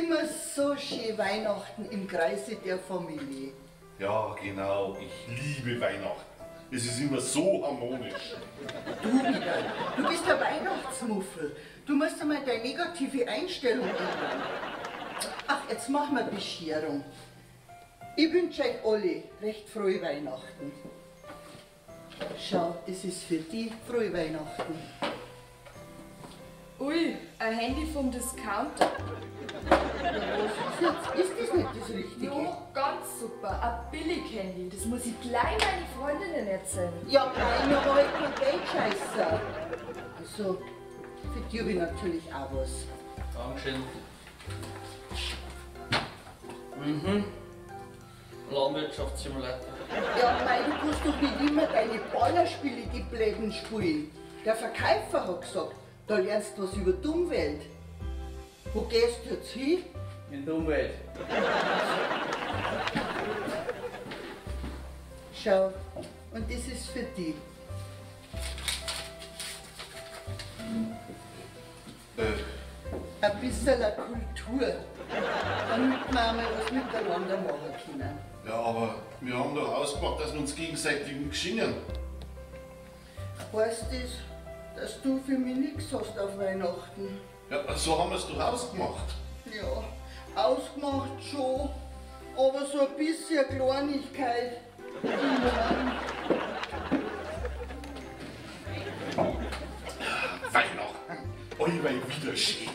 immer so schön, Weihnachten im Kreise der Familie. Ja, genau. Ich liebe Weihnachten. Es ist immer so harmonisch. Du wieder. Du bist der Weihnachtsmuffel. Du musst einmal deine negative Einstellung ändern. Ach, jetzt machen wir Bescherung. Ich wünsche euch alle recht frohe Weihnachten. Schau, das ist für die frohe Weihnachten. Ui, ein Handy vom Discounter. Ja, was ist jetzt? Ist das nicht das Richtige? Ja, ganz super. Ein Billig-Handy. Das muss ich gleich meine Freundinnen erzählen. Ja, nein, mir war ich kein Geldscheißer. Also, für dich habe ich natürlich auch was. Dankeschön. Mhm. Landwirtschaftssimulator. Ja, mei, du kannst doch nicht immer deine Ballerspiele, die Bläden spielen. Der Verkäufer hat gesagt, da lernst du was über die Umwelt. Wo gehst du jetzt hin? In die Umwelt. Schau, und das ist für dich. Ein bisschen Kultur, damit wir einmal was miteinander machen können. Ja, aber wir haben doch ausgemacht, dass wir uns gegenseitig nichts schenken. Weißt du das, dass du für mich nichts hast auf Weihnachten? Ja, so haben wir es doch ausgemacht. Ja, ausgemacht schon, aber so ein bisschen Kleinigkeit. Weihnachten, allweil wieder schön.